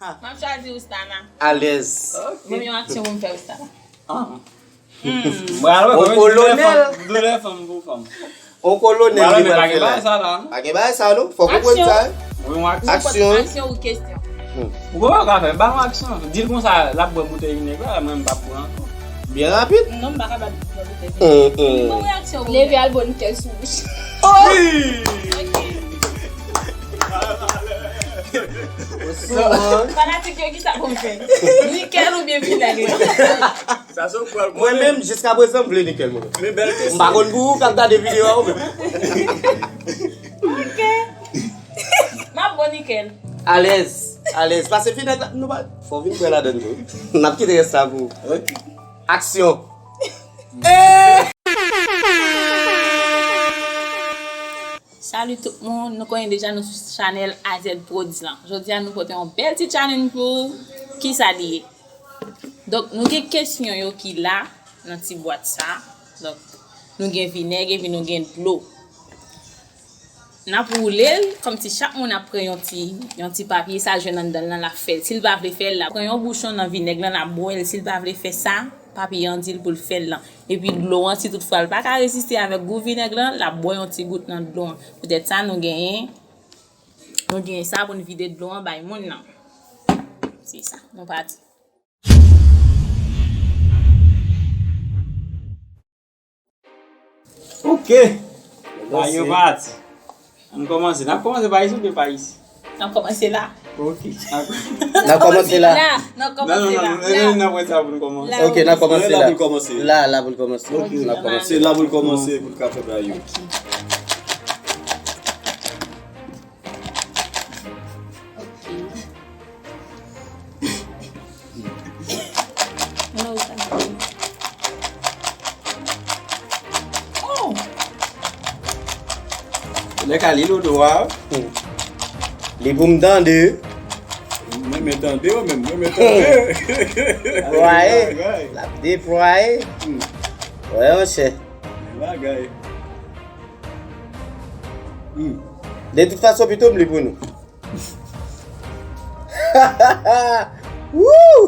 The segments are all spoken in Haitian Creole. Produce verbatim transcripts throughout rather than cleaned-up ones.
M ap chwazi Oustana. Alèz. Mwen yon aksyon pou m fè Oustana. Mwen alò, On kolonèl. Doulè fanm pou fanm. On kolonèl ki pral fè la. Pa gen bagay sa non. Fòk ou konn sa. Mwen yon aksyon. Aksyon. Aksyon ou kesyon? Ou pa ka fè, ba yon aksyon. Di l konsa, l ap bwè boutèy vinèg la, mwen m p ap bwè ankò. Byen rapid. Non, m pa ka ba boutèy vinèg. Bon reaksyon. Leve al bon kè sou bouch. Fanatik yo, kisa pou m fè? Nikèl oubyen vinèg la? Sa se w pral Mwen menm, jiska prezan, m vle Nikèl mwen. Men bèl M pa konn pou ou k ap gade videyo a ou menm. Ok. M ap bon Nikèl. Alèz. Alèz. Pase vinèg la. Nou pa. Fò w vin bwè ladann tou. N ap kite rès la pou ou. Aksyon. Salut tout moun, nou konnen deja nou sou chanèl A Z Prodz lan. Jodi a nou pote yon bèl ti challenge pou ou. Kisa li ye? Donk nou gen kesyon yo ki la nan ti bwat sa. Donk nou gen vinèg epi nou gen dlo. N ap woule l kòmsi chak moun ap pran yon ti yon ti papye sa l jwenn anndan l lan l ap fè l. Si l pa vle fè l, l ap pran yon bouchon nan vinèg lan l ap bwè l. Si l pa vle fè sa, papye an di l pou l fè l lan. Epi dlo an, si tout fwa l pa ka reziste avèk gou vinèg lan, l ap bwè yon ti gout nan dlo an. Poutèt sa, nou genyen, nou genyen sa pou n vide dlo an bay moun nan. Se sa, nou pati. Ok. Ba yo pati. Ann kòmanse. N ap kòmanse pa isi oubyen pa isi? N ap kòmanse la. Ok. N ap kòmanse la. N ap kòmanse la. Non, non, non, non, non, sa pou n kòmanse. Ok, n ap kòmanse la. La, la pou n kòmanse. N ap kòmanse. Se la pou l kòmanse pou l ka fè ba yo. Lè ka li lodo a. Li pou m tande. Mwen men tande ou menm, mwen men tande. Deplwaye. L ap deplwaye. Wè monchè. Bagay. De tout fason pito m li pou nou. Woo!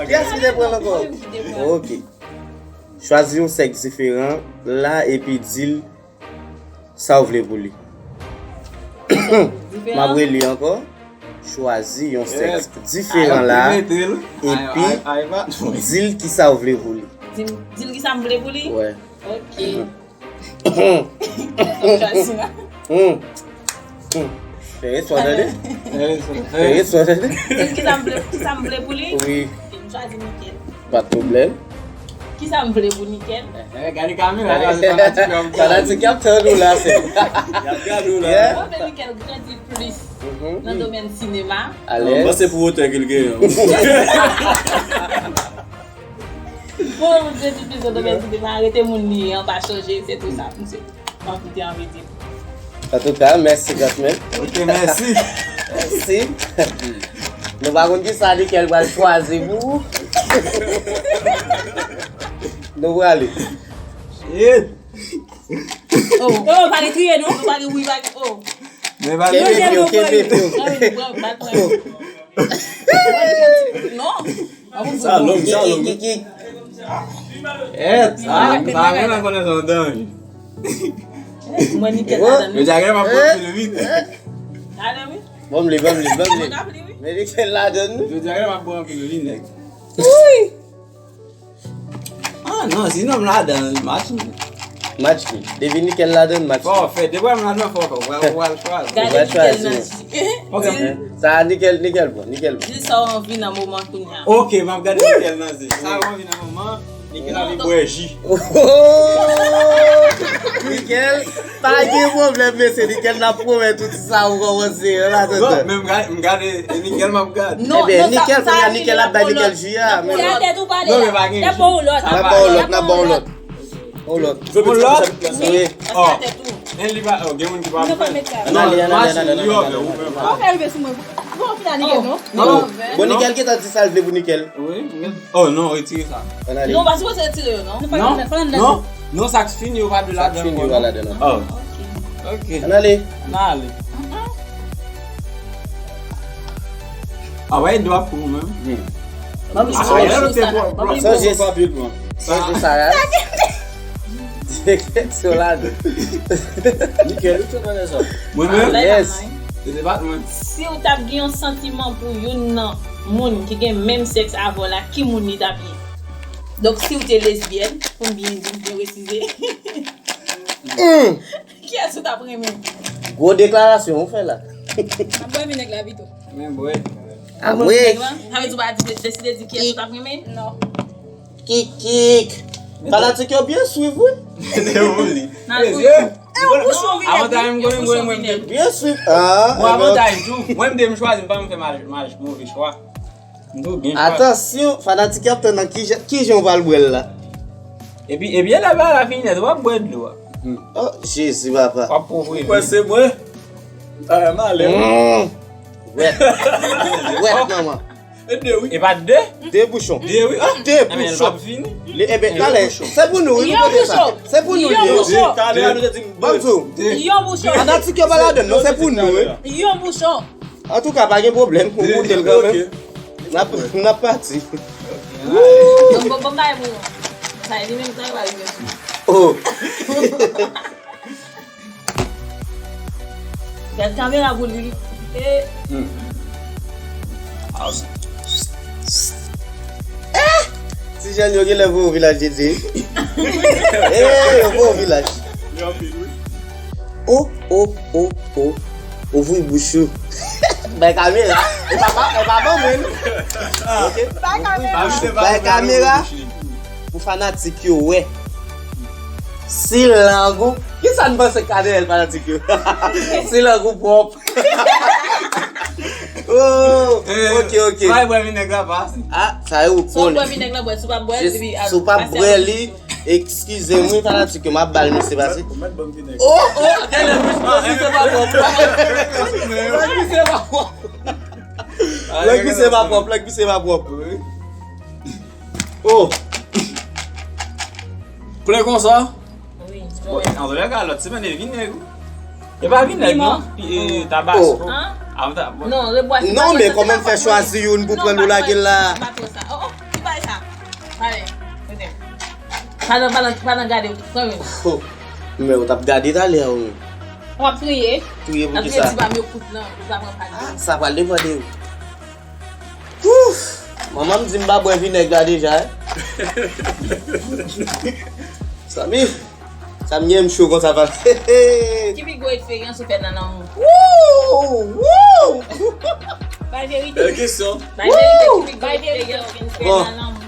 Kiyès ki te pran l ankò? Ok. Chwazi yon sèks diferan la epi di l sa w vle pou li. M ap reli ankò. Chwazi yon sèks diferan la epi di l kisa w vle pou li. Di l kisa m vle pou li? Wè. Ok. Sa m chwazi la. Fè respè tande. Fè respè tande. Di l kisa m vle, kisa m vle pou li? Wi. M chwazi Nikèl. Pa t pwoblèm. Kisa m vle pou Nikèl? Gade kamera la, se fanatik yo ap gade. Fanatik y ap tann ou la se. Y ap gade ou la. Mwen vle Nikèl grandi plis nan domèn sinema. Alèz. Mwen se pou wotè ke l genyen. Bon, mwen vle di plis nan domèn sinema, rete moun li ye an pa chanje, se tou sa, misye. M ap kite anvi di. Antouka, mèsi Jasmine. Ok, mèsi. Mèsi. Nou pa konn kisa Nikèl pral chwazi pou ou. Nou prale. Shit. Oh, oh, pa gen kriye non, pa gen wi, pa gen oh. Men pa Kenbe pye w, kenbe pye w. Non. Sa long, sa long. Et, sa, sa mwen la konnen son danje. Mwen Nikèl ladan. Yo di a gen pa pran pil vit. Ladan wi. Bon li, bon li, bon li. Mwen ka pli wi. Men Nikèl ladan wi. Yo di a gen pa pran pil vit nèg. Wi. Ah non, si nonm ladan, match nul. Match nul. Depi Nikèl ladan, match nul. Bon, fè de pwa m ladan fò fò. Ou al chwazi. Gade Nikèl nan. Ok. Sa Nikèl, Nikèl bon, Nikèl bon. Di sa w anvi nan moman kounye a. Ok, m ap gade Nikèl nan zye. Sa w anvi nan moman, Nikèl anvi bwè ji. Nikèl, pa gen pwoblèm mesye, Nikèl n ap pwomèt ou ti sa ou kòmanse an la non, tonton. Men m gade, m gade, e Nikèl m ap gade. Non, Ebyen non, Nikèl sa kounye a li Nikèl ap bay Nikèl ji a. Se a tèt ou pale Non, men la. pa gen N ap ji. ba w lòt. N ap ba w lòt, n ap ba w lòt. On lòt. On lòt? Wi, Oh. sa tèt ou. En li pa, oh, gen moun ki pa Nou pa met sa. Ann ale, ann ale, ann ale, ann ale. Ou pa fè rive sou mwen. Bon, final li gen non. Non. Bon Nikèl gentan di sa l vle pou Nikèl. Wi, gen- oh non, retire sa. Ann ale. Non, pa sipoze retire yo non. Non, non, non, sa k fini yo pa dwe ladan. Fini yo pa ladan non. Oh. Ok. Ann ale. Ann ale. A wè, dwa pou ou menm. Mami, a, sa, a, yo te pran, pran. Sa, se pa bil, man. Sa, se sa, hein? Sou la. Nickel, ou te konnen sa? Mwen menm? Yes. Se pa mwen. Si w t ap gen yon santiman pou youn nan moun ki gen menm sèks avè w la, ki moun li t ap ye? Donk, si w te lesbyèn, pou m byen di, m byen presize. Kiyès ou t ap renmen? Gwo deklarasyon ou fè la. Ap bwè vinèg la pito. Men bwè. Ap bwè vinèg la? Sa vle di ou pa di, deside di kiyès ou t ap renmen? Non. Kik, kik. Fanatik yo byen swiv, wi. Se ou li. N al pou yo. E yon bouchon vinèg. Avantaj m konnen, mwen, mwen, mwen. Byen swiv. Ah, bon, avantaj tou. Mwen, m te m chwazi, m pa m fè mal, mal, move chwa. M tou byen chwazi. Atansyon, fanatik yo ap tann nan ki jan, ki jan w pral bwè l la. Epi, epi, lè bagay la fini nèt, w ap bwè dlo a. Oh, Jezi, papa. W ap pwofite. Ou kwè se mwen? Ah, malè. Mm. Wèt. Wèt, manman. E de, wi. E pa de? De bouchon. De, wi. Ah, de bouchon. Li, e ben, talè, se pou nou, wi, nou pote sa. Se pou nou, li ye. Talè, nou te di m de. Ban m di w. Yon bouchon. Fanatik yo pa ladann, non, se pou nou, wi. Yon bouchon. Antouka, pa gen pwoblèm, ou goute l kanmenm. N ap, n ap pati. Bon, bon, bon, bay pou nou. Sa, li menm, sa, li pa rive sou. Oh. Gad kamera pou li. Eh. Hmm. Ah, ti jèn yo genlè voye w vilaj, Dede. Eh, yo voye w vilaj. Yo anpil, wi. Oh, oh, oh, oh. Ouvri bouch ou. Bay kamera. E pa, pa, e pa ban mwen, non. Ok? Bay kamera. Bay kamera. Pou fanatik yo wè. Si lang ou, kisa n panse k ka dèyè l, fanatik yo? Si lang ou pwòp. Oh, ok, ok. Sa e bwè vinèg la pase. Ah, sa e ou konnen. Si w bwè vinèg la, bwè, si w pa bwè, si w pa bwè li, eskize m, wi, fanatik yo, m ap ba l misye pase. Ou mèt ban m vinèg. Oh, oh, genlè, misye pa pwòp. Misye pa pwòp. Lang misye pa pwòp, lang misye pa pwòp. Oh! Plen konsa? Wi. Bon, antouka, lòt semèn, e vinèg, wi. E pa vinèg, non. Pi, e, tabasko. Oh. Non, rebwase. Non, men kòman m fè chwazi youn pou pran l ou lage l la? Pa nan, pa nan, pa nan gade, pran youn. Oh. Men ou t ap gade talè a, wi. W ap kriye. Kriye pou kisa? N ap kriye ti bab yo kout nan, ou pa pran pa. Ah, sa pral depann de ou. Ouf! Manman m di m pa bwè vinèg la deja, eh. Zanmi, sa m gen m cho konsa pa. Ki pi gwo eksperyans ou fè nan lanmou? Wou! Wou! Bay verite. Bèl kesyon. Bay verite, ki pi gwo eksperyans ou fè nan lanmou? Bon.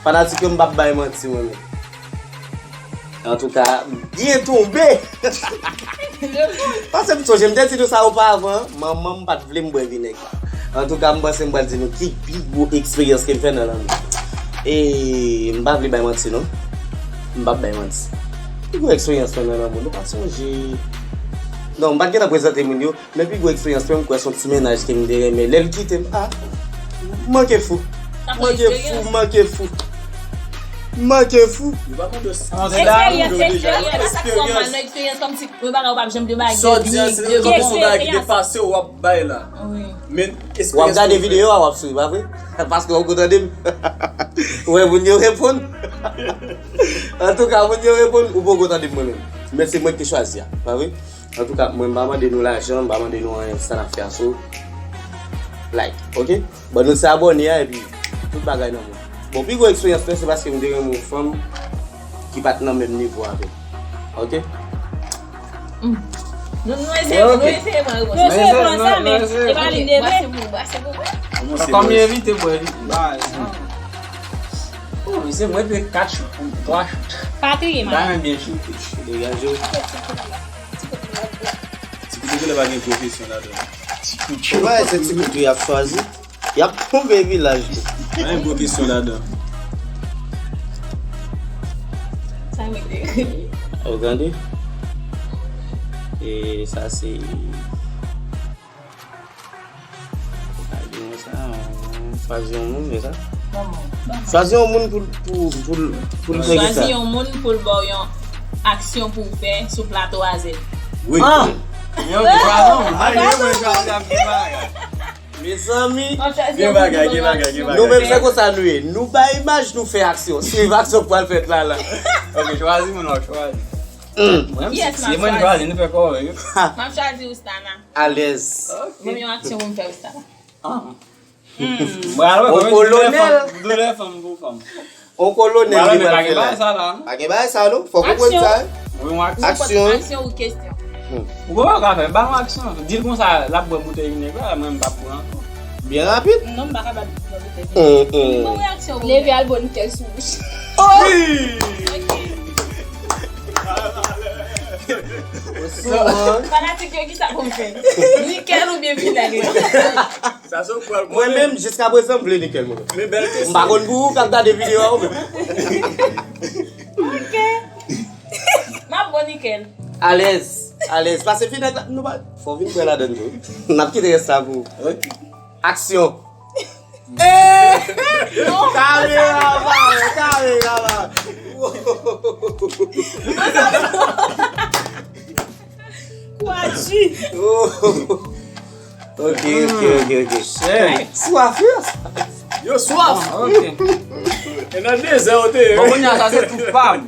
Fanatik yo, m p ap bay manti, mwen menm. Antouka, byen tonbe. Paske m sonje, m te di nou sa opavan, manman m pa t vle m bwè vinèg la. Antouka, m panse m pral di nou ki pi gwo eksperyans ke m fè nan lanmou. E m pa vle bay manti, non. M p ap bay manti. Pi gwo eksperyans mwen nan lanmou, nou pa sonje. Non, m pa t gentan prezante moun yo. Men pi gwo eksperyans mwen, m kwè se yon ti mennaj ke m te renmen. Lè l kite m, ah, m manke fou. M manke fou, m manke fou. M manke fou. Yo pa mande w si. Eksperyans, eksperyans. Sa k fè w mal nan eksperyans, kòmsi yon bagay ou p ap janm te bay. Sa w di a, se rezon pou bagay ki te pase w w ap bay la. Wi. Men eksperyans. W ap gade videyo a, w ap souri, pa vre? Paske w ap kontan de m. Ou wè moun yo reponn. Antouka, moun yo reponn, ou poko tande m mwen menm. Men se mwen ki te chwazi a, pa vre? Antouka, mwen m pa mande nou lajan, m pa mande nou anyen, sa n ap fè a sou like, ok? Ban nou ti abòne a, epi tout bagay nan moun. Bon, pi gwo eksperyans mwen, se paske m te renmen yon fanm ki pa t nan menm nivo avè m. Ok? Mm. Nou, nou eseye, nou eseye pran repons. Nou eseye pran sa, men e pa li de vre. Brase pou, brase pou mwen. Kòm li evite bwè li. Oh, misye, mwen te kat chout pou twa chout. Pa kriye, man. Mwen byen choute. Degaje w. Ti kout tou la pa gen pwofesyon ladan. Ti kout tou. Ou pa wè se ti kout tou y ap chwazi? Y ap tonbe vilaj tou. Pa gen pwofesyon ladan. Sa mete. Ou tande? E sa se Sa di mwen sa, chwazi yon moun, se sa? Chwazi yon moun pou, pou, pou, pou l fè kisa? Chwazi yon moun pou l ba w yon aksyon pou w fè sou plato a zèb. Wi. Ah! Yon chwazi yon moun. Ay, mwen chwazi ap gen bagay. Mezanmi, Gen bagay, gen bagay, gen bagay. Nou menm se konsa nou ye. Nou bay imaj, nou fè aksyon. Swiv aksyon k pral fèt la la. Ok, chwazi moun w ap chwazi. Mwen, Yes, si mwen chwazi, nou fè kòrèk. M ap chwazi Oustana. Alèz. Mwen yon aksyon pou m fè Oustana. Mwen al wè On kòman kolonèl. Doulè fanm pou fanm. On kolonèl Mwen ki men pral pa fè gen la. Bagay sa la. Pa gen bagay sa non. Fòk ou konn sa. Mwen yon aksyon. Aksyon. Aksyon ou kesyon? Ou konprann ka fè, ba yon aksyon. Di l konsa, l ap bwè boutèy vinèg la, mwen m p ap bwè ankò. Byen rapid. Non, m pa kapab bwè boutèy. Hum, hum. Mwen reaksyon. Leve al bwè Nickel sou wouch. Fanatik yo, ki sa pou m fè? Nickel oubyen vinèg la? Sa se ou k pral Mwen menm, jiska prezan, m vle Nickel mwen. Men bèl M kesyon. pa konn pou ou k ap gade videyo a ou menm. Ok. M ap bwè Nickel. Alèz. Alèz. Pase vinèg la. Nou pa. Fò vin bwè ladann tou. N ap kite rès la pou ou. Aksyon. Kamera pa, kamera pa. Kwaji. Ok, ok, ok, ok. Swaf, yes. Yo swaf. Ok. E nan dezè yo te ye. Bon, kounye a, sa se tou pa m.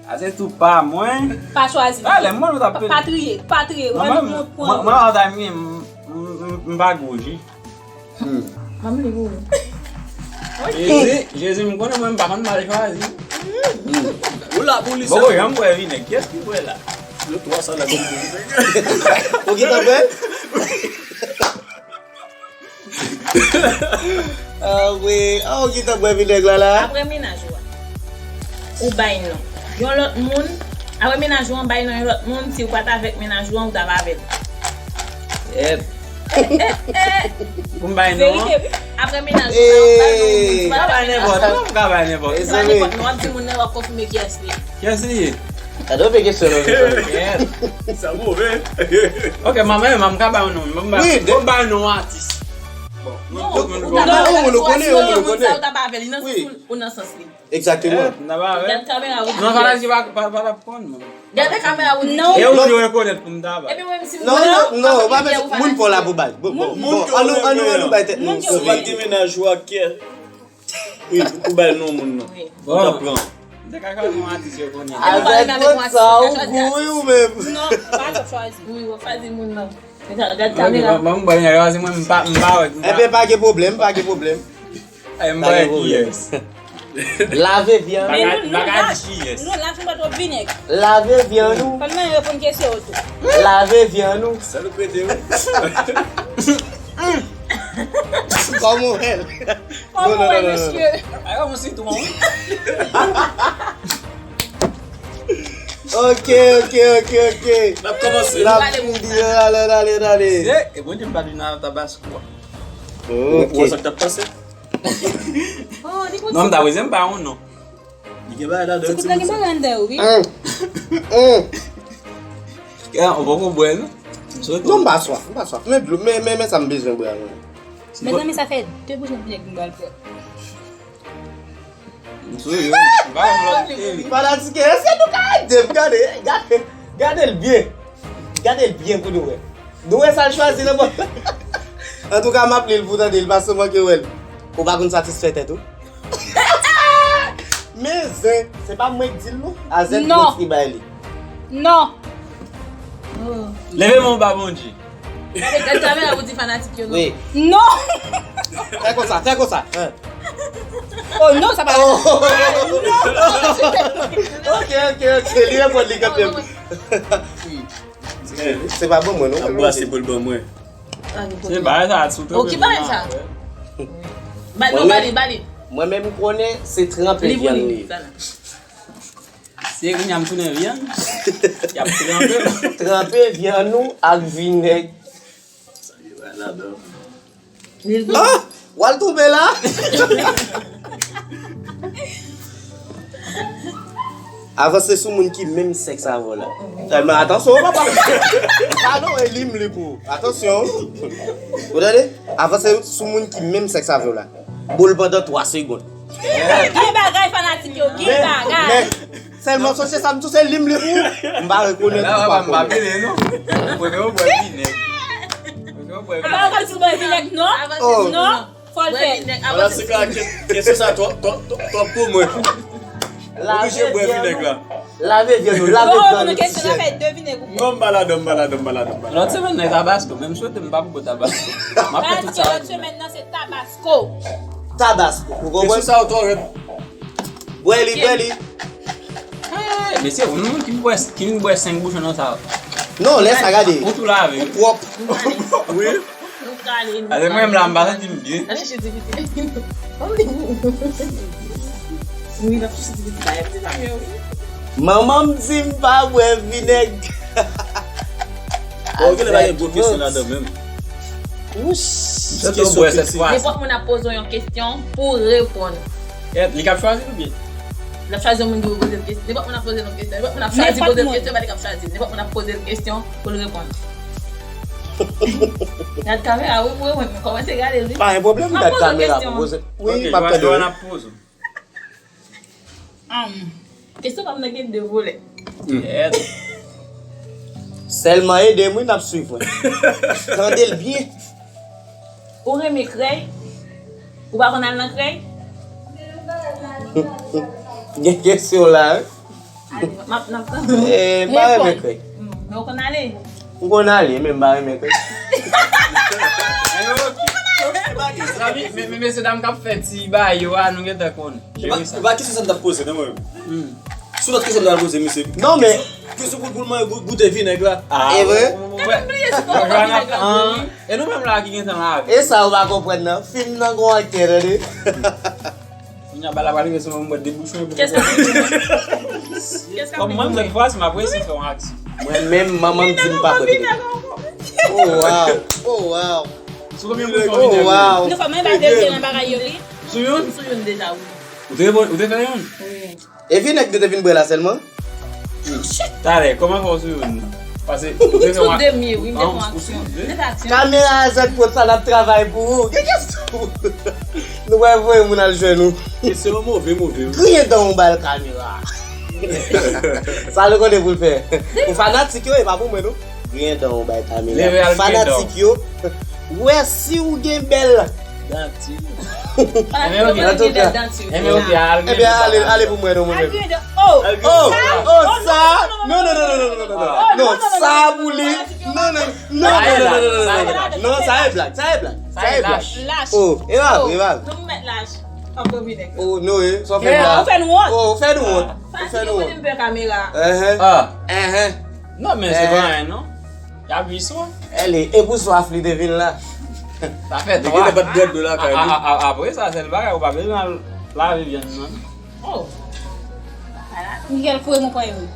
Sa se tou pa mwen. Pa chwazi. A, lè mwen, nou t ap Pa triye, pa triye. Ou pa Mwen, mwen mwen, mwen, an ta mwen, m, m, m, m pa gwo, wi. Mwen li pou ou. Jezi, Jezi, m konnen mwen, m pa konn mal chwazi. Ou la pou li Bon, sa. Jan m wè vinèg, kiyès ki wè la? Yo twa sa la. Ou gentan bwè? Ah, wi. Ah, ou gentan bwè vinèg la la? Apre mennaj ou a, ou bay non yon lòt moun. Apre mennaj ou an bay non yon lòt moun, si ou pa t avèk mennaj ou an, ou t ap avè l. Yep. Pou m bay non an. Verite, wi. Apre mennaj ou a, ou bay non moun, ou M ka pa bay nenpòt, non, m ka bay nenpòt. Mezanmi. Nenpòt non, w ap di moun nan w ap konfime kiyès li ye. Kiyès li ye? Gade yon vye kesyon non, mezanmi. Yep. Sa move. Ok, manman, manman, m ka bay yon non. M bay, Wi, m bay non atis. Non, Tout moun ou konnen. ta Ou moun ou konnen, ou moun ou moun sa konnen. Ou ta pa avè li nan Wi. sans ou, ou nan sans li. Egzakteman. M ta ba avè. Gad kamera ou di. Non, fanatik pa, pa, pa t ap konn, man. Gad kamera ou di. E ou yo rekonèt pou m ta ba. Epi mwen menm si m Non, non, non, pa fè moun fò la pou bay. Bon, bon, Moun bon. ke ou Annou, annou, renmen annou an. bay tèt nou. Moun ke Ou pa t gen mennaj ou ak kè. Wi, ou bay non moun nan. Wi. Ou t ap pran. M te ka chwazi yon atis yo konnen. Avèk moun sa ou gou wi ou menm. Non, pa t ap chwazi. Wi, w ap chwazi moun nan. Gad, gad kamera. Mwen, mwen, mwen, mwen, mwen, mwen, mwen, mwen, mwen, mwen, mwen, Enben, pa gen pwoblèm, pa gen pwoblèm. Mwen, mwen, yes. Lave vyann. Bagay, bagay di yes. Nou la fin pa twòp vinèg. Lave vyann ou. Fò n nan reponn kesyon yo tou. Lave vyann ou. Sa nou pete wi. Kòman w wè l? Kòman w wè mesye? Ay, mwen sitwon, wi. Ok, ok, ok, ok. N ap kòmanse. N ap fini ale, ale, ale. Se, e bon, di m pa di nan Tabasco. Ok. Ou wè sa k t ap pase? Oh, li konn Non, m ta wè, m pa yon non. Li gen bagay ladan Ti kout la gen bagay anndan yo, wi. Hum. Hum. Kè, ou poko bwè, non? M sot. Non, m pa swaf, m pa swaf. Men dlo, men, men, men sa m bezwen bwè a mwen. Mezanmi, sa fè de bouchon vinèg m pral pran. M sot, yo. M pa yon lòt. Fanatik, èske nou ka ede m? Gade, gade, gade l byen. Gade l byen pou nou wè. Nou wè sa l chwazi nan bò. Antouka, m ap li l pou tande l, paske m manke wè l. Ou pa konn satisfè tèt ou? Men zen, se pa mwen k di l non. A zèt Non. Prince ki bay li. Non. Leve men w ba Bondye. Gade, gad kamera ou di fanatik yo non. Wi. Non. Fè konsa, fè konsa. Hein. Oh non, sa pa. Oh. Ok, ok, ok. Li reponn li kanmenm. Se pa bon mwen non. Ap brase pou l ban mwen. Se bagay sa, sou. Oh, ki bagay sa? Ba, non, ba li, ba li. Mwen menm m konnen se tranpe Li pou vyann li. li ye. Se kounye a m tounen vyann. Y ap tranpe. Tranpe vyann ou ak vinèg. Li l Ah! W al tonbe la! Avanse sou moun ki menm sèks avè w la. Sèlman atansyon, papa. Padon, e li m li pou ou. Atansyon. Ou tande? Avanse sou moun ki menm sèks avè w la. Boule pandan twa segonn. Gen bagay fanatik yo, gen bagay. Men, sèlman sonje sa m tou se li m li pou ou. M pa rekonèt ou pa konnen. Pile, non? Kote yo bwè vinèg. Kote yo Ou pa ka di bwè vinèg non. Non, fò l fè. Ala se ka kesyon sa twòp twòp twòp pou mwen. Oblije bwè vinèg la. Lave vyann ou, lave vyann ou ti sèl. Non, m pa ladan, m pa ladan, m pa ladan, m pa ladan. Lòt semèn nan e Tabasco, men m swete m pa poko Tabasco. M ap fè tout sa. Lòt semèn nan se Tabasco. Tabasco, ou konprann? Kesyon sa yo twò rèd. Bwè li, bwè li. Eh, mesye, ou menm ki bwè, ki vin bwè senk bouchon nan sa. Non, lè sa gade. Ou tou lave. Ou pwòp. Wi. Nou kale, nou kale. Ase mwen menm la, m pa santi m byen. N ap chèche ti piti. Wi, n ap chèche ti piti, pa yon ti zafè, wi. Manman m di m pa bwè vinèg. Bon, ou genlè pa gen gwo kesyon ladan menm. Wouch. Ti kesyon piti. Nenpòt moun ap poze w yon kesyon pou w reponn. Li k ap chwazi l oubyen? L ap chwazi yon moun ki pou poze l kesyon. Nenpòt moun ap poze l yon kesyon. Nenpòt moun ap chwazi poze l kesyon, pa li k ap chwazi. Nenpòt moun ap poze l kesyon pou l reponn. Gad kamera, wi, wi, wi, m kòmanse gade l, wi. Pa gen pwoblèm, gad kamera pou poze. Wi, m ap tande. Joana ap poze. Kesyon pa m nan gen de volè. Sèlman ede m, wi, n ap swiv, wi. Tande l byen. Ou renmen krèy? Ou pa konn al nan krèy? Gen kesyon la, wi. M ap, n ap tann. Eh, m pa renmen krèy. Men ou konn ale? M konn ale, men m pa renmen krèy. Men, men, men, mesye dam k ap fè ti bagay yo a, nou gentan konn. E pa kesyon sa m t ap poze, non, mwen menm. Se yon lòt kesyon m t ap poze, mesye. Non, men. Kesyon pou, pou mwen gou-, goute vinèg la. E vre? Mwen bliye si fò goute vinèg la. E nou menm la ki gentan lave. E sa ou pa konprann nan. Fim nan gon aktè, tande. Kounye a, bal la pral rive sou mwen, mwen debouche yon bouche. Kòm mwen, mwen, fwa si m ap resi fè yon aksyon. Mwen menm, manman m di m pa bwè vinèg. Oh, wow. Oh, wow. Sou konbyen bouchon vinèg ou ye? Nou fè mwen ba devye nan bagay yo, wi. Sou youn? Sou youn deja, wi. Ou te, ou te fè youn? Wi. E vinèg nou te vin bwè la sèlman? Talè, kòman fè w sou youn? Paske ou te fè yon demi, wi, m te fè yon aksyon. M te fè aksyon. Kamera a zèt pwòt sa n ap travay pou ou. Gen kesyon. Nou pral voye moun al jwenn ou. Kesyon an move, move, wi. Griyen dan w bay kamera. Sa nou konnen pou l fè. Pou fanatik yo, e pa pou mwen, non. Griyen dan w bay kamera. Fanatik yo. Wè si w gen bèl danti. Antouka, ebyen, ale, ale pou mwen, non, mwen menm. Oh, oh, oh, sa. Non, non, non, non, non, non, non, non, sa pou li. Non, non, non, non, non, non, non, non, sa e blag, sa e blag, sa e blag. Oh, e pa vre, e pa vre. Oh, Noé, sa w fè m la. Ou fè nou wont. Oh, ou fè nou wont. Ou fè nou wont. Enhen. Enhen. Non, men se pa anyen, non. Y ap bwison. Ele, e pou swaf li te vin la. Sa fè twa. Li gentan bat bwè dlo lakay li. A, a, a, apre sa, sèl bagay, ou pa bezwen al lave vyann nan. Oh. Miguel foure mwen pran youn.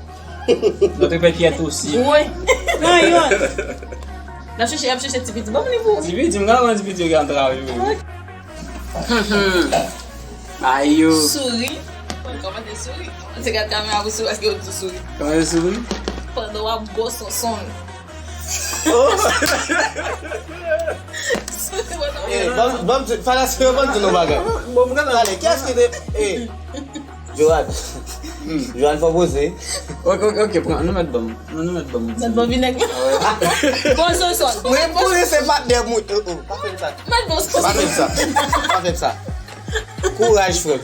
Notre père qui est aux cieux. Wi. Pran youn. N ap chèche, y ap chèche ti piti. Ban m li pou ou. Ti piti, m ka pran ti piti yo ki antrave yo. Ayo. Souri. Kòman te souri? Se gad kamera pou souri, paske yo di souri. Kòman te souri? Pandan w ap bwè sonsonn. Oh. Souri, pandan w ap bwè sonsonn. Eh, ban, ban m di, fanatik yo, ban m di nou bagay. Bon, m gade. Ale, kiyès ki te, eh. Johan. Johan fò poze. Ok, ok, ok, pran, nou mèt ban m. Nou, nou mèt ban m. Mèt ban vinèg. Bon, sonsonn. Mwen poze se patnè mwen. Oh, oh, pa fè m sa. Mèt ban sonsonn. Pa fè m sa. Pa fè m sa. Kouraj, frè m.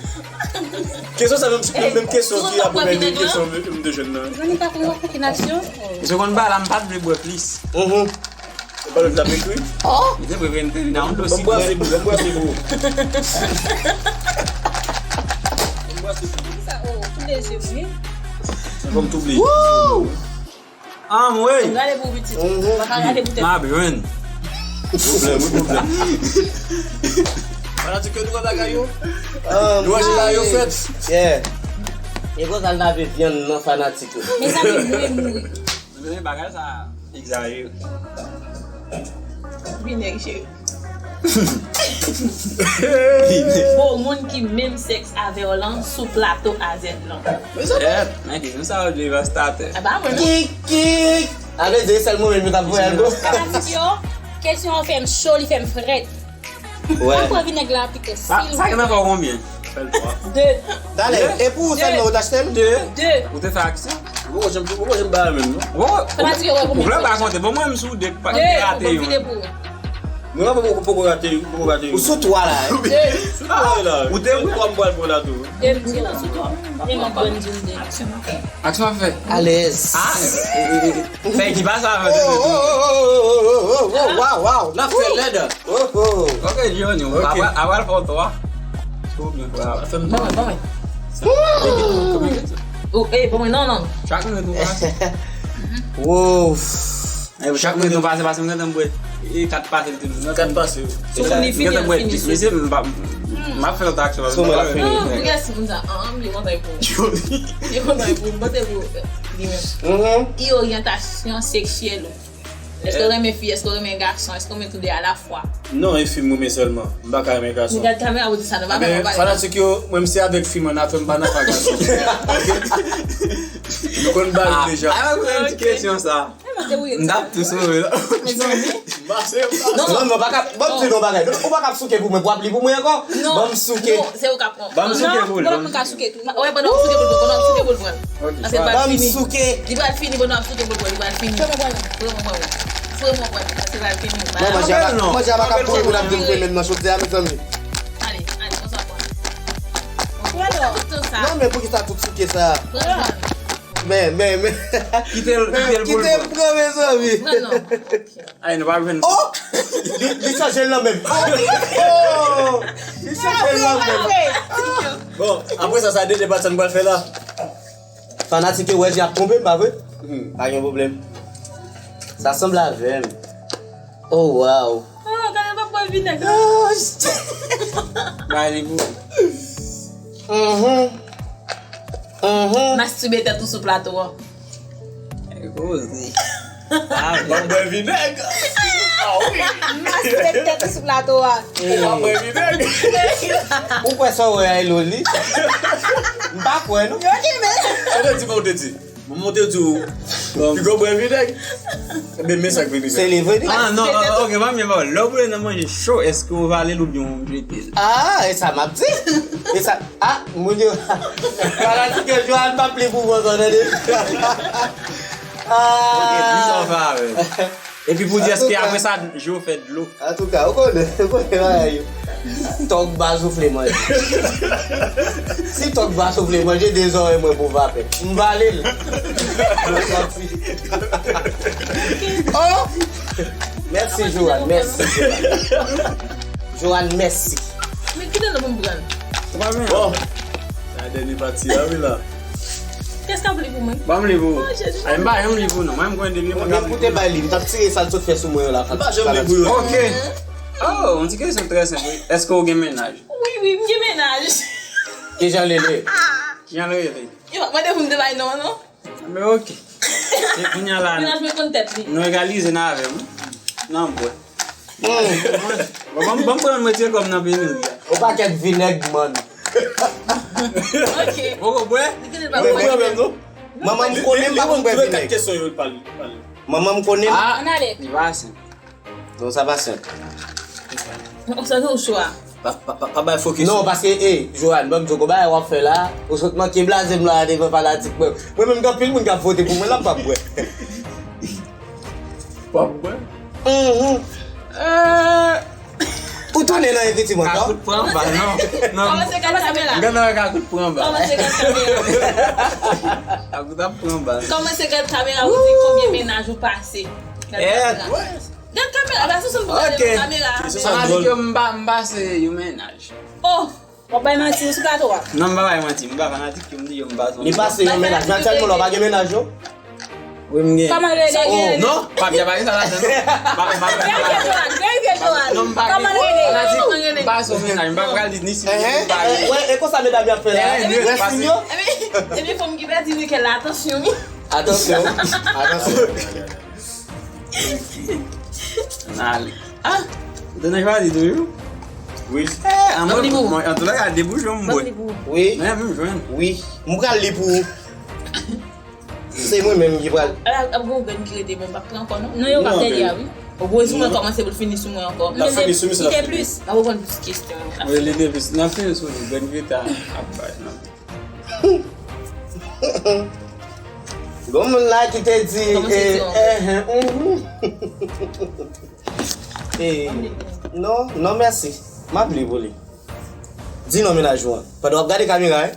Kesyon sa menm, menm, menm kesyon ki ap menm kesyon m te jwenn nan. Johnny pa konn wè kokenn aksyon. Se konn bagay la, m pa t vle bwè plis. Mhm. Se pa lòt la mekri. Oh! Li te prefere n te vin a yon dlo sikrè. Ban m bwase pou, ban m bwase pou. Ban m bwase pou. Sa, oh, tou de je mwen. Ban m tou bliye. Woo! Anmwey! Gade pou pitit. Mhm. Pa ka gade pou tèt. M ap jwenn. Pwoblèm, wi, pwoblèm. Fanatik yo, nou wè bagay yo. Anmwey! Nou wè jan bagay yo fèt. Yeah. E konsa l lave vyann nan, fanatik yo. Mezanmi, mwen mouri. Men bagay sa egzajere. Vinèg, cheri. Bon, moun ki menm sèks avè w lan sou plato A Z lan. Èt, men ki menm sa yo devastatè. A pa mwen, non. Kik, kik. A vle di, sèl mwen menm yo t ap voye al go. Fanatik yo, kesyon an fè m cho, li fè m frèt. Wè. Ann pran vinèg la pito, silvouplè. Sa, sa gen nan kò konbyen? Fè l twa. De. Talè, e pou ou sèlman ou t achte l? De. De. Ou te fè aksyon? Ou poko janm, ou poko janm ba menm, non? Fanatik yo wè konbyen. Ou pa konte. Bon, mwen, m sou de, pa, de, rate youn. Bon, vide pou ou. Mwen poko, poko rate, poko rate. Ou sou twa la. Sou twa la. Ou te ou twa m pral pran la tou. E m di nan sou twa. E m ap pran di m de. Aksyon ap fèt. Alèz. Ah. Fè ki pa sa fè. Oh, oh, oh, oh, oh, oh, oh, wow, wow. N ap fè lèd. Oh, oh. Ok, Johnny, apre, apre l fè twa. Ou byen fè, fè m twa. Ou, e, bon, non, non. Chak minit ou pase. Wow. Chak minit ou pase, pase, m gentan bwè. E kat pase tou. Kat pase. Sou moun li fini, li fini. Mesye, m pa, m ap fè lòt aksyon. Sou mwen la fini. Non, pou kès moun sa, an, m byen kontan pou. Byen kontan pou, m kontan pou li menm. I oryantasyon seksyèl ou. Èske w renmen fi? Èske w renmen gason? Èske w renmen tou de alafwa? Non, e fi m renmen sèlman. M pa ka renmen gason. Nou gad kamera pou di sa, nou pa fè fanatik yo, mwen m se avèk fi m an afè, m pa nan afè gason. Ok? Nou konn ba yo deja. Ah, ah, yon ti kesyon sa. M t ap tou sove la. Mezanmi. Non, non, pa ka, ban m di nou bagay. Ou pa ka souke pou mwen, pou ap li pou mwen ankò. Non. Ban m souke. Non, se ou k ap pran. Ban m souke pou li. Non, non, mwen ka souke tou. Wè, pandan w ap souke pou l, pandan w ap souke pou l pran. Paske li pral fini. Ban m souke. Li pral fini, pandan w ap souke pou l pran, li pral fini. Fè mwen pran. Fè mwen pran. Fè mwen pran. Paske li pral fini. Non, manje a pa, manje a pa ka pouri pou n ap vin fè menm nan chòt a, mezanmi. Ale, ale, konsa pran. Pran tout tan sa. Non, men poukisa tout souke sa? Pran. Men, men, men. Kite l, kite l pou l pran. Kite l pran, mezanmi. Pran non. Ay, nou pa jwenn. Oh! Li, li chanje l nan menm. Oh! Li chanje l nan menm. Bon, apre sa, sa de, de pa sa n pral fè la. Fanatik yo wè jan ap twonpe m, pa vre? Hmm, pa gen pwoblèm. Sa sanble avè m. Oh, wow. Oh, gade l pa bwè vinèg. Bay li pou. Mhm. Mhm. Mastibe tèt ou sou plato a. Koze. Ah, bon, bwè vinèg. Ah wi. Mastibe tèt ou sou plato a. Bon, bwè vinèg. Ou kwè sa w wè a, Loli? M pa kwè, non. Yo kenbe. Sa w te di, sa w te di? Mwen monte di w, piga w bwè vinèg. Ebyen, men sa k vini. Se li vre, li. Ah, non, ah, ok, pa byen, pa. Lè w boule nan manje cho, èske w vale l oubyen w jete l? Ah, e sa m ap di. E sa, ah, moun yo. Fanatik yo, Johan p ap li pou mwen, tande. Ah. Ok, di sa w fè avè l. Epi pou di, èske apre sa, je w fè dlo? Antouka, ou konnen, ou konnen bagay yo. Tòg ba soufle manje. Si tòg ba soufle manje, de zòrèy mwen pou vapè. M vale l. Mwen sòti. Oh! Mèsi, Johan. Mèsi, Johan. Johan, mèsi. Men kite nou pou m pran. Bon. Sa dènye pati a, wi la. Kès k ap li pou mwen? Ban m li pou ou. Oh, Jezi. Ay, m pa janm li pou nou. Mwen, m konnen depi mwen ap li pou nou. Koute bay li, m t ap tire sa l sot fè sou mwen yo la. M pa janm li pou yo. Ok. Oh, yon ti kesyon trè senp, wi. Èske w gen mennaj? Wi, wi, m gen mennaj. Kijan l rele? Kijan l rele? Yo, mande pou m te bay non, non. Men ok. E kounye a la, mennaj mwen konn tèt li. Nou egalize nan avè m. Nan bwè. Bon, ban m, ban m pran retire kò m nan peniri a. Yon pakèt vinèg, man. Ok. Poko bwè? Li genlè pa bwè. Manman m konnen m pa konn bwè vinèg. Manman m konnen. Ah, li pa senp. Non, sa pa senp. Non, sa se yon chwa. Pa, pa, pa, pa bay fokis. Non, paske, e, Johan, ban m di w, bagay w ap fè la, ou sot manke blaze m la devan fanatik mwen. Mwen menm, gen anpil moun k ap vote pou mwen la, m p ap bwè. W ap bwè? Mhm. Euh. Ou tounen nan ekriti mwen, non? Ka kout pran anba, non. Non. Kòmanse gad kamera. Gad nan ka kout pran anba. Kòmanse gad kamera. Ka kout ap pran anba. Kòmanse gad kamera, ou di konbyen mennaj ou pase. Gad kamera. Gad kamera, pa sou sou kamera. Fanatik yo, m pa, m pase yon mennaj. Oh. W ap bay manti sou plato a? Non, m pa bay manti. M pa fanatik yo, m di yo m pase yon mennaj. Li pase yon mennaj. Nan aktyèlman la, w pa gen mennaj, non? Wi, m gen. Kòman l rele? Oh, non. Pa byen, pa gen sa ladan, non. Pa, pa, pa. Verifye Johan, verifye Johan. Non, m pa gen. Kòman l rele? Fanatik, m pase yon mennaj. M pa pral di ni si m pa gen. Wè, e konsa medam y ap fè la. Rès moun yo. Ebyen, ebyen, fanm ki pèdi Mikel la, atansyon, wi. Atansyon, atansyon. N ale. Ah! Ou te nan chwazi toujou? Wi. Eh, an mwen, antouka, de bouchon m bwè. Wi. Men, m jwenn. Wi. M pral li pou ou. Se mwen menm ki pral. Ala, ap gon grenn ki rete, men m p ap pran ankò, non. Non, yo p ap tèt ya, wi. Ou bezwen mwen kòmanse pou l fini sou mwen ankò. L ap fini sou misye, l ap fini. Li te plis. N ap reponn plis kesyon. Wi, li te plis. N ap fini sou li. Grenn ki rete a, ap bay, n ap Gon moun la ki te di, kòmanse eh, di yon eh, eh, mhm. Eh, Non, non, mèsi. M ap li pou li. Di non mennaj ou an. Pandan w ap gade kamera, wi.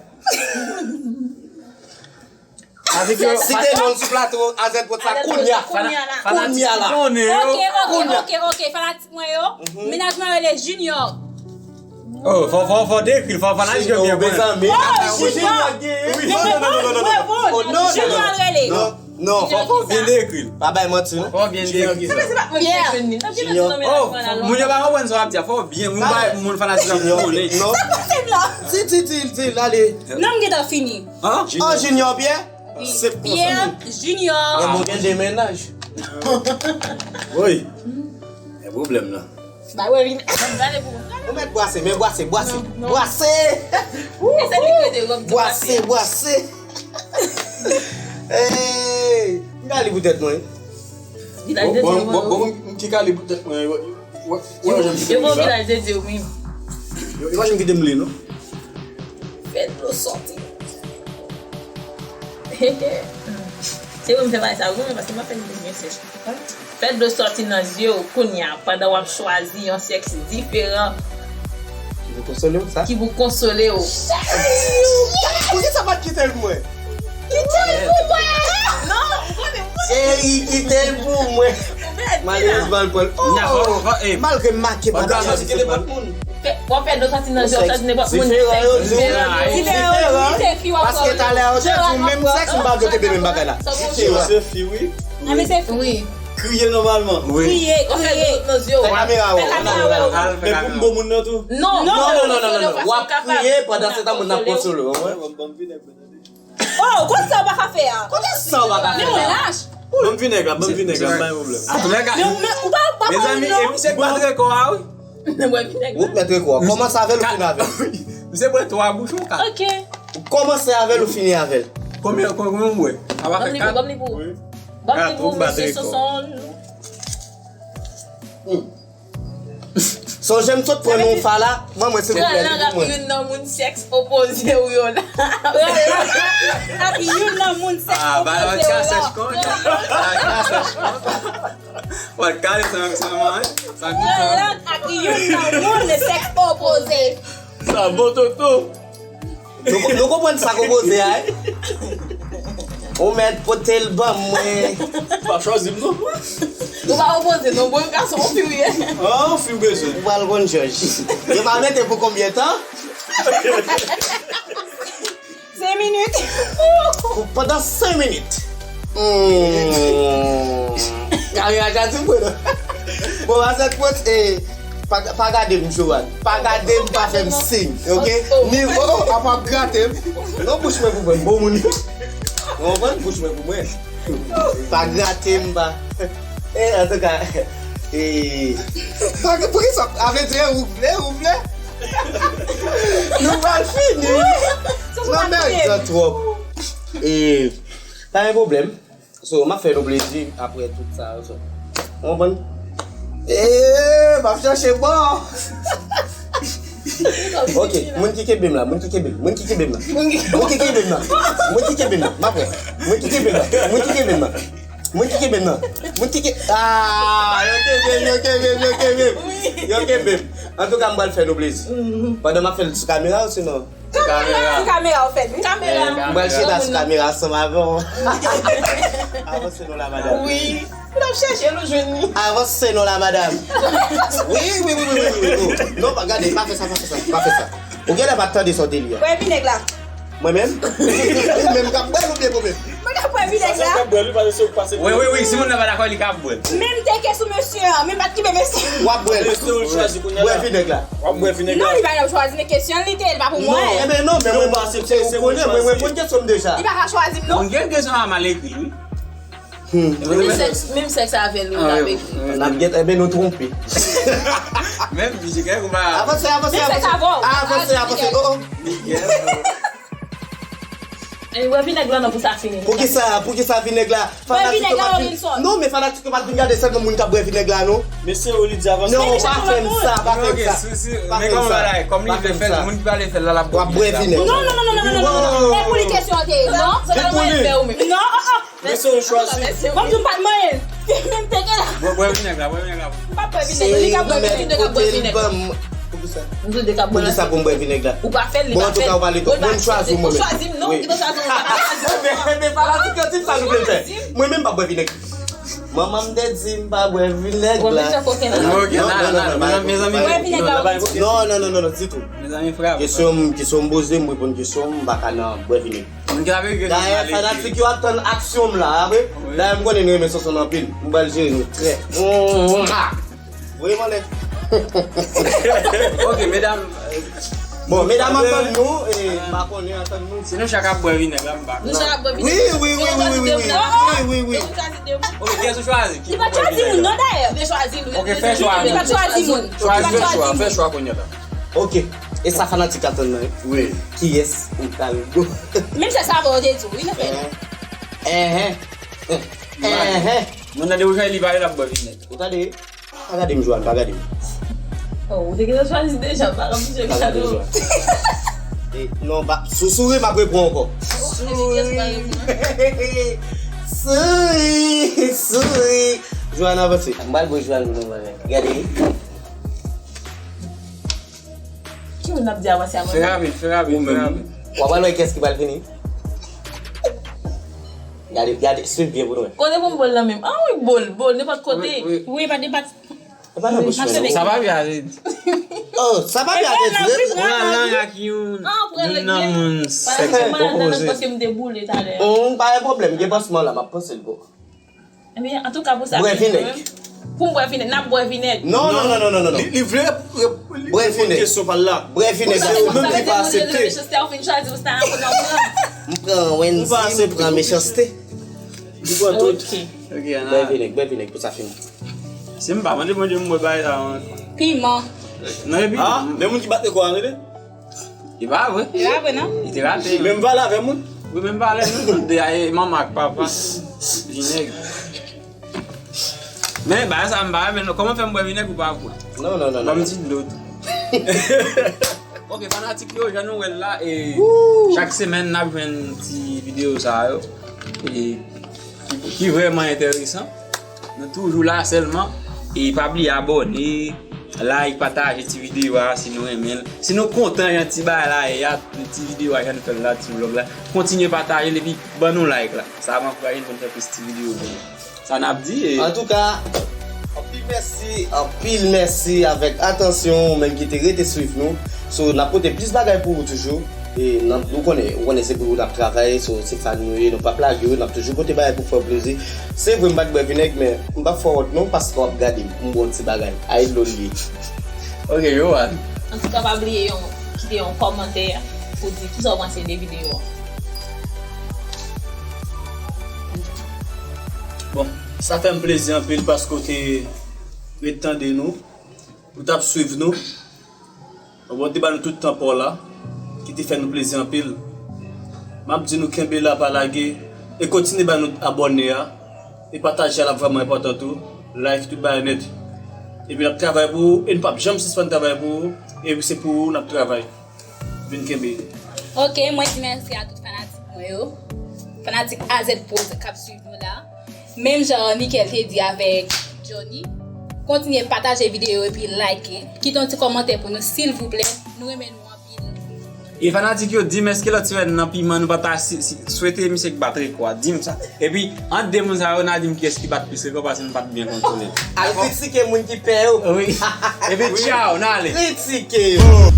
Avèk yo, site non l sou plato, Azèl Pwòt sa, kounye a. Kounye a la. Kounye a la. Konnen yo. Ok, ok, ok, ok. Fanatik mwen yo. Mennaj mwen rele Junior. Oh, fò, fò, fò dekri l, fò fanatik yo byen konnen. Mezanmi. Oh, Junior. Non, non, non, non, non, non. Junior rele. Non, non. Fò, fò byen dekri l. Pa bay manti, non. Fò byen dekri l. Pierre. Junior. Oh, moun yo pa konprann sa w ap di a, fò byen, moun bay, moun fanatik la konnen. Non. Sa pase la? Di, di, di, di, ale. Non, m gentan fini. An? Oh, Junior Pierre? Wi. Se pou sa. Pierre Junior. Gen moun gen de mennaj. Wi. Gen pwoblèm nan. Ba wè vin. Gade pou mwen. Ou mèt bwase, men bwase, bwase, bwase. Bwase, bwase. Hey, m ka li pou tèt mwen. Bon, bon, bon, ki ka li pou tèt mwen. Wè, wè, jan m di sa. Yo bon vilaj de Dye, wi. Yo, yo pa janm kite m li, non. Fè dlo sòti. Se mwen m fè bagay sa, wi, paske m ap fè li vin sèch. Fè dlo sòti nan zye w kounye a, pandan w ap chwazi yon sèks diferan. Ki pou konsole w, sa? Ki pou konsole w. Poukisa pa t kite l pou mwen? Kite l pou mwen! Non, ou konnen mwen. Cheri, kite l pou mwen. Malerezman, l pran l. Oh! Malgre m make pa ta chwazi se pran moun. W ap fè dlo sòti nan zye w, sòti nenpòt moun. Diferan, yo di diferan. Paske talè a, yo te di menm sèks, m pa vle kenbe menm bagay la. Diferan. Se fi, wi. Ah, men se fi. Wi. Kriye nòmalman. Wi. Kriye, kriye. Fè kamera wè w. Fè kamera wè w. Men pou m bon moun nan tou. Non, non, non, non, non, non. W ap kriye pandan se tan moun nan konsole w, wi. Oh, kote sa w pa ka fè a? Kote sa w pa ka fè a? Men mwen lach. Ban m vinèg la, ban m vinèg la, m pa gen pwoblèm. Antouka, men, men, ou pa, pa mezanmi, non. E misye k pa trè kò a, wi. Mwen vinèg la. Ou mèt trè kò a. Kòmanse avè l, ou fini avè l. Misye bwè twa bouchon ka. Ok. Ou kòmanse avè l, ou fini avè l. Konbyen, konbyen, konbyen m bwè? Sa pa fè kat? Ban m li pou, ban m li pou. Wi. Ban m li pou, mesye Sonson. Hmm. Sonje m sot pran non Fala, ban mwen silvouplè. Pral nan rap youn nan moun sèks opoze w yo la. Rap youn nan moun sèks opoze w la. Ah, ba, ba, ka sèch konn. Ba, ka sèch konn. Wè, kale sa, sa, man, sa. Pral nan ak youn nan moun sèks opoze. Sa bon, Toto. Nou, nou konprann sa k opoze a, wi? Ou mèt pote l ban mwen. Pa chwazi m, non. Ou pa opoze, non, bon gason, ou fi w ye. Ah, ou fi w bezwen. Ou pral konn jòj. Yo pa mete pou konbyen tan? Senk minit. Pou, pandan senk minit. Hmm. Kamera ja di mwen, non. Bon, Azèl Pwòt, eh, Pa, pa gade m, Joanne. Pa gade m, pa fè m siy, ok? Ni, oh, oh, apa ap grate m. Non, bouch mwen pou mwen, m bon moun. Ou konprann? Bouch mwen pou mwen. Pa grate m, pa. Eh, antouka, eh. Pa, poukisa? A vle di, ou vle, ou vle? Nou pral fini. Nan mèd twòp. Eh, pa gen pwoblèm. So, m ap fè nou plezi apre tout sa yo, so. Ou konprann? Eee, m ap chache bò. Ok, moun ki kenbe m la, moun ki kenbe m, moun ki kenbe m la. Moun ki kenbe m la. Moun ki kenbe m la, m ap wè. Moun ki kenbe m la, moun ki kenbe m la. Moun ki kenbe m la. Moun ki ke-, ah, yo kenbe m, yo kenbe m, yo kenbe m. Yo kenbe m. Antouka, m pral fè nou plezi. Pandan m ap fè l sou kamera, osinon? Sou kamera. Sou kamera, ou fè, wi. Kamera. Mwen chita sou kamera ansanm avè w. Avanse non la, madam. Wi. Ou ap chèche l, ou jwenn li. Avanse non la, madam. Wi, wi, wi, wi, wi, wi. Non, pa gade, pa fè sa, pa fè sa, pa fè sa. Ou genlè pa t tande sa w te li a. Wè, epi nèg la. Mwen menm? Ou menm k ap bwè l oubyen mwen menm? Mwen k ap bwè vinèg la. Sa se w k ap bwè l, wi, paske se ou k pase. Wi, wi, wi, si moun nan pa dakò, li ka ap bwè l. Men m teke sou mesye an, men m pa t kenbe mesye an. W ap bwè l. Mesye ou chwazi kounye a la. Bwè vinèg la. W ap bwè vinèg la. Non, li pa t ap chwazi, men kesyon an, li te ye, li pa pou mwen. Non. Enben non, men mwen pa aksepte, se ou konnen, mwen reponn kesyon m deja. Li pa ka chwazi m, non. Bon, gen kesyon a mal ekri, wi. Hmm. Menm sèks, menm sèks avè l, wi, l ap ekri. N ap gen, enben nou twonpe. Menm fi, gen kouman. Avanse, avanse, avanse. Avanse, avanse. Oh, oh. Anyway, vinèg la non pou sa fini. Poukisa, poukisa vinèg la? Fanatik yo pa t vin. Non, men fanatik yo pa t vin gade sèlman moun k ap bwè vinèg la, non. Mesye, ou li di avanse. Non, pa fè m sa, pa fè m sa. Pa fè m sa. Kòm li vle fè l, moun ki pa vle fè l la, l ap bwè vinèg. Non, non, non. E pou li kesyon an te ye, non? Se pa mwen ki fè ou menm. Non, oh, oh. Mesye, ou chwazi. Bon, m di w m pa t manyen l. Menm te gen la. Bwè, bwè vinèg la, bwè vinèg la. M pa bwè vinèg, li ka bwè vinèg, li ka bwè vinèg. Poukisa? M di li ka bwè. Poukisa pou m bwè vinèg la? Ou pa fè l, li pa fè l. Bon, antouka, ou pale kont mwen, m chwazi w mwen menm. Ou chwazi m, non, ou gentan chwazi m, ou pa chwazi m. Men, men, fanatik yo di m sa nou vle fè. Mwen menm pa bwè vinèg. Manman m te di m pa bwè vinèg la. Ok, non, non, non, non, mezanmi, non, non, non, non, ditou. Mezanmi, frè. Kesyon, kesyon m poze, m reponn kesyon, m pa ka nan bwè vinèg. Dayè, fanatik yo ap tann aksyon m la, a vre? Dayè, m konnen nou renmen Sonson anpil. M pral jere nou trè. Voye m anlè. Ok, medam. Bon, medam, antann nou, e, m pa konnen, antann nou. Si nou chak ap bwè vinèg la, m pa. Nou chak ap bwè vinèg. Wi, wi, wi. Ok, kiyès ou chwazi? Li pa t chwazi moun, non, dayè. Li chwazi moun. Ok, fè chwa. Li pa t chwazi moun. Chwazi, fè chwa, fè chwa kounye a la. Ok. E sa fanatik ap tann nan, wi. Kiyès ou pral go? Menm jan sa avè w te di, wi, nou fè. Enhen. Enhen. Moun nan dewoujay li pale l ap bwè vinèg. Ou tande? Pa gade m, Joanne, pa gade m. Oh, ou te gentan chwazi deja, pa ka bouche kado. E, non, pa, sou souri, m ap reponn ankò. Souri. Souri, souri. Joanne avanse. M pral bwè Joanne pou nou bagay. Gade. Ki moun ap di avanse a mwen? Fè rapid, fè rapid, fè rapid. W ap al wè kiyès ki pral fini. Gade, gade, swiv byen pou nou wè. Kote pou m bòl nan menm? Ah wi, bòl, bòl, nenpòt kote. Wi, wi. Wi, pa de bat. E pa nan bouch mwen, non. Sa pa vye ale. Oh, sa pa vye ale. Ou nan lang ak youn, youn nan moun sèks opoze. Paske m te boule talè. Hum, pa gen pwoblèm, gen pansman la, m ap panse l pou ou. Ebyen, antouka, pou sa, bwè vinèg. Pou m bwè vinèg, n ap bwè vinèg. Non, non, non, non, non, non. Li, li vle, li vle poze kesyon pa l la. Bwè vinèg. Se ou menm ki pa aksepte. Mechanste, ou fin chwazi, ou sa, ou nan pran. M pran Wendy, m pran mechanste. Li pran tout. Ok. Ok, Ana. Bwè vinèg, bwè vinèg pou sa fini. Si m pa mande Bondye m bwè bagay sa, man. Piman. Non, epi. Ah, men moun ki bat rekò a rele? Li pa vre. Li pa vre, non? Li te rate. Menm valè avè moun. Wi, menm valè, nou tout de a, e manman ak papa. Vinèg. Men, bagay sa, m pa renmen, non. Kòman fè m bwè vinèg ou pa bwè? Non, non, non, non. Ban m ti dlo tou. Ok, fanatik yo, jan nou wè l la, e chak semèn, n ap jwenn ti videyo sa yo. E ki, ki vrèman enteresan. Nou toujou la sèlman. E pa bliye abòne, like, pataje ti videyo a si nou renmen l. Si nou kontan jan ti bagay la ye a, ti videyo a jan nou fè l la, ti vlòg la, kontinye pataje l epi ban nou like la. Sa ap ankouraje n pou n fè plis ti videyo pou nou. Sa n ap di, e antouka, anpil mèsi, anpil mèsi avèk atansyon ou menm ki te rete swiv nou. So, n ap pote plis bagay pou ou toujou. E n ap, ou konnen, ou konnen se pou ou n ap travay, so, se sa nou ye, nou p ap lage w, n ap toujou pote bagay pou fè w plezi. Se vre m pa t bwè vinèg, men m p ap fè w wont non, paske w ap gade m, m bwè yon ti bagay. Ay dlo l ye. Ok, Joanne. Antouka, pa bliye yon, kite yon kòmantè pou di kisa w panse de videyo a. Bon, sa fè m plezi anpil paske w te ret tande nou. Ou t ap swiv nou. Ou te ba nou tout tan pa w la, ki te fè nou plezi anpil. M ap di nou kenbe la, pa lage, e kontinye ba nou abòne a, e pataje a, l ap vrèman enpòtan tou. Like, tout bagay nèt. Epi n ap travay pou ou, e n p ap janm sispann travay pou ou, e se pou ou n ap travay. Vin kenbe. Ok, mwen di mèsi a tout fanatik mwen yo. Fanatik A Z Prod k ap swiv nou la. Menm jan Nickel te di avèk Johnny, kontinye pataje videyo epi like. Kite yon ti kòmantè pou nou, silvouplè. Nou renmen nou anpil. E fanatik yo, di m èske lòt semèn nan piman nou pa ta si, si, swete misye k bat rekò a? Di m sa. Epi, ant de moun sa yo, n a di m kiyès ki bat plis rekò paske nou pa t byen kontwole. Al kritike moun ki pè yo. Wi. Epi, tchaw, n ale. Kritike yo.